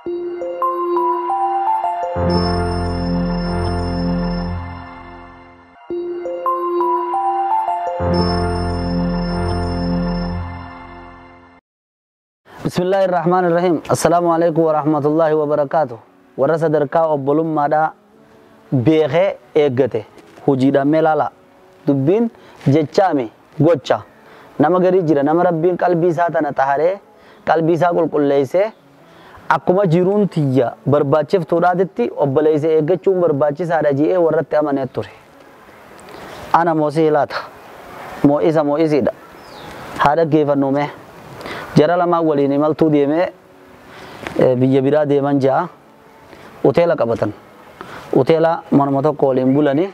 بسم الله الرحمن الرحيم. السلام عليكم ورحمة الله وبركاته. Warra sadarkaa obbolummaadhaa beekee eeggate hojiidhaan mee ilaala. Dubbiin jechaame gocha nama garii jira, nama Rabbiin qalbii isaa tana xaharee qalbii isaa qulqulleessee akkuma jiruun tiyya barbaachiftuudhaatitti obboleessa eeggachuun barbaachisaadha je'ee warratti amanee ture. Ana moosii laata moo isa moo isiidha. Haa dhaggeeffannu mee. Jara lamaan waliin imaltuu deemee biyya biraa deeman ja'a hoteela qabatan. Hoteela manuma tokko waliin bulanii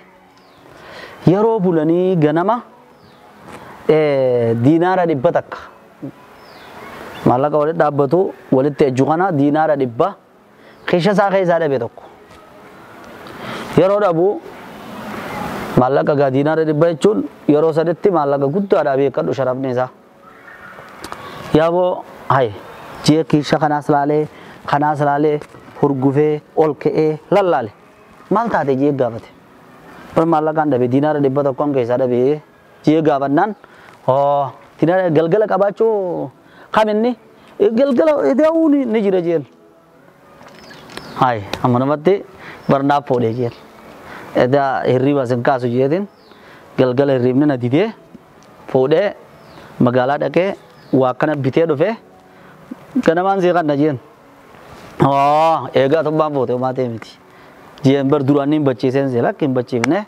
yeroo bulanii ganama diinaara 100 maallaqa walitti dhaabbatu walitti ejju kana diinaara 100 kiisha isaa keessaa dhabe tokko. Yeroo dhabu maallaqa gaa diinaara 100 jechuun yeroo saditti maallaqa guddaadha beekadhu sharafni isaa. Yaaboo hay jee kiisha kanaas laalee hurgufee ol ka'ee lallaale maal taate jee gaafate. Bar maallaqaan dhabe diinaara 100 keessaa dhabe jee gaafannaan hoo diinaara galgala qabaachuu kaminni galgala ida'uu ni jira jeen. Hay amma namatti barnaaf fuudhee jeen. Edaa hirriba sin kaasu jeetiin galgala hirribni na didee fuudhee magaalaa dhaqee waa akkana bitee dhufee ganamaan sii kanna jeen. Eegaa tobbaan fuute homaa ta'e miti. Jeen bar duraan hin bachiiseen see lakki hin bachiifne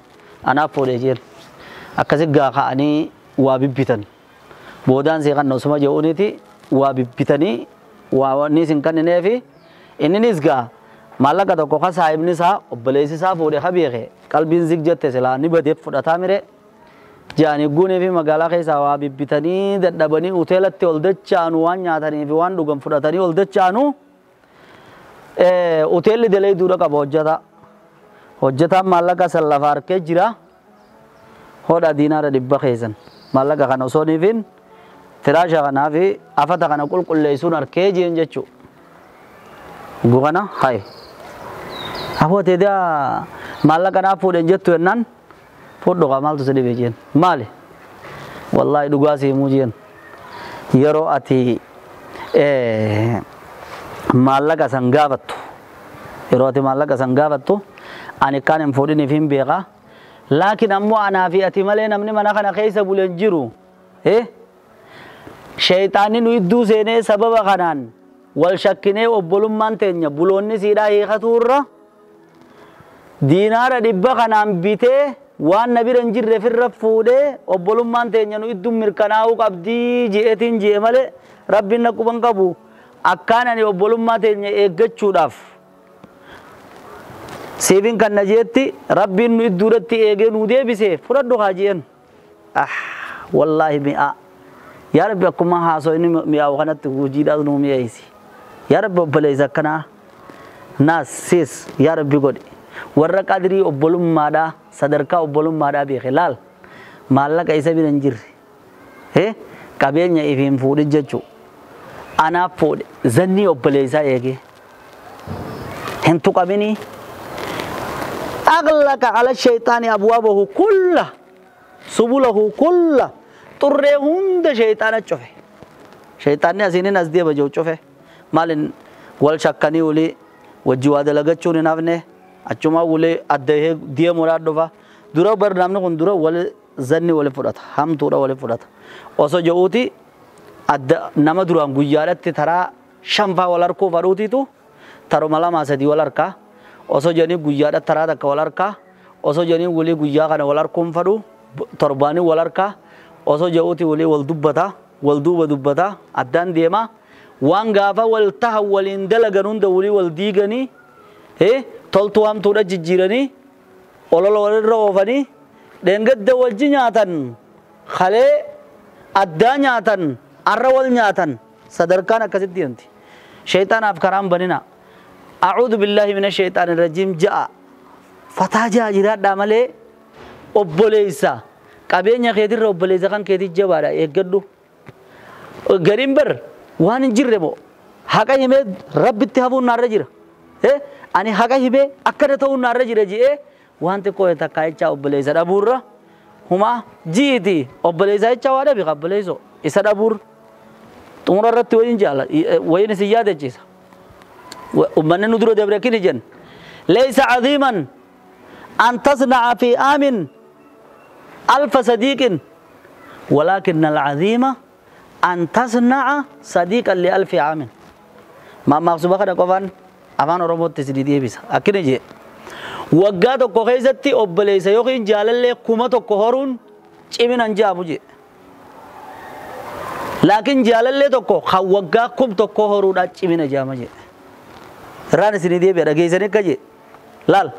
anaaf fuudhee jeen. Akkasi gaa ka'anii waa bibbitan. Boodaan sii kanna osuma je'uuniti waa bibbitanii waa wanni isin kennineefi inninis gaa maallaqa tokko ka saahibni isaa obboleessi isaa fuudhee ka beeke qalbiin zig jette silaa ni badeef fudhataa mire. Jaani guunee fi magaalaa keessaa waa bibbitanii dadhabanii hoteelatti ol dachaanu waan nyaatanii fi waan dhugan fudhatanii ol dachaanu hoteelli dalee duudha qaba hojjeta. Hojjetaan maallaqa san lafa harkee jira. Hodha diinaara 100 keessan maallaqa kana osoo niifin firaasha kanaa fi afata kana qulqulleessuun harkee jeen jechuu. Gugana hay. Aboo teedaa maallaqa naaf fuudhen jettu jennaan fudhu kaa maaltu si dhibe jeen. Maali? Wallaahi dhugaa si himuu jeen. Yeroo ati maallaqa san gaafattu yeroo ati maallaqa san gaafattu ani kaan hin fuudhiniif hin beekaa. Laakiin ammoo anaa fi ati malee namni mana kana keessa bulee hin jiru. Sheeyxaanni nu idduu seenee sababa kanaan wal shakkinee obbolummaan teenya buloonni siidhaa hiikatuurra diinaara 100 kanaan bitee waan na bira hin jirre firra fuudhee obbolummaan teenya nu idduun mirkanaa'uu qabdii je'eetiin je'e malee Rabbiin na quban qabu akkaan ani obbolummaa teenya eeggachuudhaaf siifin kan na jeetti Rabbiin nu idduudatti eegee nu deebisee fudhadhu haa je'en. Wallaahi mi'aa. Yaa Rabbi akkuma haasoo inni mi'aawu kanatti hojiidhaas nu mi'eessi. Yaa Rabbi obboleessa akkanaa naas siis yaa Rabbi godhi. Warra qadrii obbolummaadhaa sadarkaa obbolummaadhaa beeke laal maallaqa isa bira hin jirre qabeenya ifiin fuudhin jechuu anaaf fuudhe zannii obboleessaa eegee hin tuqaminii. Aglaqa ala shayxaani abwaabahu kulla subulahu kulla xurree hunda shayxaana cufe. Shayxaanni asiinin as deema jiru cufe maalin wal shakkanii olii wajji waa dalagachuun hin hafne achuma wali adda deemuudhaan dhufa. Dura bar namni kun dura wal zanni wali fudhata hamtuudha wali fudhata. Osoo je'uuti adda nama duraan guyyaadhatti taraa 5 faa wal harkuu fadhuutiitu taruma 2 3 wal harkaa. Osoo jedhanii guyyaadhatti taraa 1 wal harkaa. Osoo jedhanii walii guyyaa kana wal harkuun fadhu torbaanii wal harkaa. Osoo je'uuti walii wal dubbata wal duuba dubbata addaan deema. Waan gaafa wal taha waliin dalagan hunda walii wal diiganii toltuu hamtuudha jijjiiranii olola walirra oofanii dheengadda wajji nyaatan kalee addaa nyaatan arra wal nyaatan sadarkaan akkasitti deemti. Shayxaanaaf karaan banina. A'uudhu billaahi mina shayxaani rajiim ja'a. Fataa ja'a jiraadhaa malee obboleessa qabeenya keetirra obboleessa kan keetii jabaadha eeggadhu. Gariin bar waan hin jirre moo Haqa himee rabbitti hafuun naarra jira. Ani haqa himee akkana ta'uun naarra jira je'ee waan xiqqoo takkaa jechaa obboleessa dhabuurra humaa ji'iti obboleessa jechaa waa dhabi obboleessoo isa dhabuurra xumura irratti wayin jaala wayin isin yaadachiisa. Ummanni nu dura dabre kini jenna. Laysa caziiman an tasnaca fi aamin alfa sadiiqin walaakinna alcaziima an tasnaca sadiiqan li alfi aamin. Maammaaqsuba kana qofaan afaan Oromootti isinii deebisa. Akkina jee. Waggaa tokko keessatti obboleessa yookiin jaalallee 1000 horuun ciminan jaamu jee. Laakiin jaalallee tokko kan waggaa 1000 horuudhaan cimina jaama jee. Irraan isinii deebi'a dhageessanii akka jee. Laal.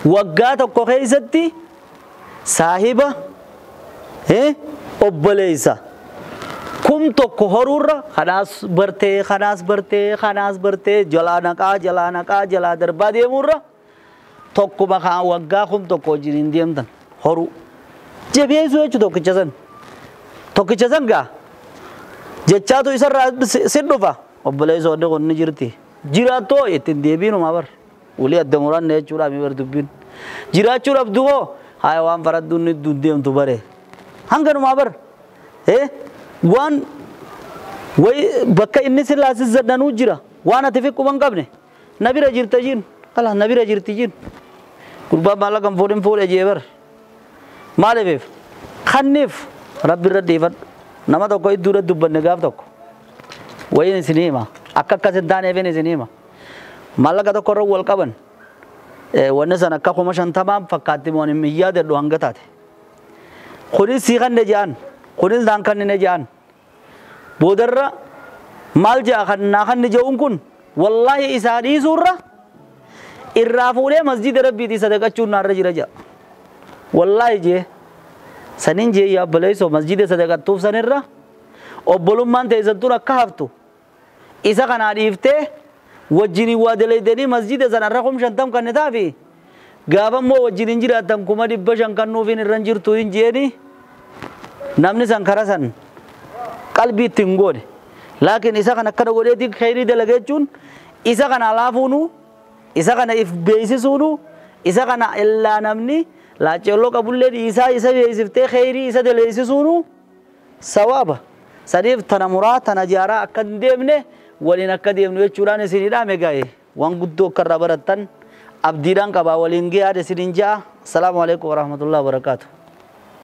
Waggaa tokko keessatti saahiba obboleessa 1000 horuurra kanaas bartee kanaas bartee kanaas bartee jalaa naqaa jalaa naqaa jalaa darbaa deemuurra tokkuma kan waggaa 1000 wajjin hin deemtan horuu. Jabeessuu jechuun tokkicha san. Tokkicha san gaa jechaatu isarraa sin dhufa obboleessa wanni kun ni jirti. Jiraattoo ittiin deebiinuma bar. Walii adda muranne jechuudha mi bar dubbiin. Jiraachuu dhabdu hoo haaya waan faradduun ni deemtu bare. Hanganumaa bar. Waan wayi bakka inni silaa sizzadhanuu jira. Waan ati fi quban qabne. Na bira jirta jiin. Kala na bira jirti jiin. Gurbaan maallaqa hin fuudhin fuudhe jee bar. Maaliif? Kanniif rabbi irra dhiifadhu. Nama tokko iddoo irra dubbanne gaaf tokko. Wayiin isinii hima. Akka akkas hin taaneefin isinii hima. Maallaqa tokko irra wal qaban. Wanni san akka 50,000 fakkaatti moon hin yaadadhu hanga taate. Kunis sii kanne je'an. Kunis naan kannine je'an. Boodarra maal je'a kan naa kanni je'uun kun wallaahi isaa dhiisuurra irraa fuudhee masjida rabbiitii sadaqachuun naarra jira je'a. Wallaahi jee saniin jee yaa obboleessoo masjida sadaqattuuf sanirra obbolummaan teessattuun akka haftu isa kanaa dhiiftee wajjin waa dalaydanii masjida sanarra 50,000 kan taafi gaafa immoo wajjin hin jiraattan 500,000 kan nuufiin irra hin jirtu hin jeeni namni san kara san qalbii itti hin goone. Laakiin isa kana akkana godheetiin khayrii dalaga jechuun isa kana laafuunu isa kana if beeksisuunu isa kana illaa namni laaccelloo qabullee dhiisaa isa beeksiftee khayrii isa daleessisuunu sawaaba. Saniif tana muraa tana jaaraa akka hin deemne waliin akka deemnu jechuudhaan isinii dhaame gaa'e waan guddoo akka irraa barattan abdiidhaan qabaa waliin gahaa isiniin ja'a. Assalaamu alaikum warahmatullahi wabarakaatuh.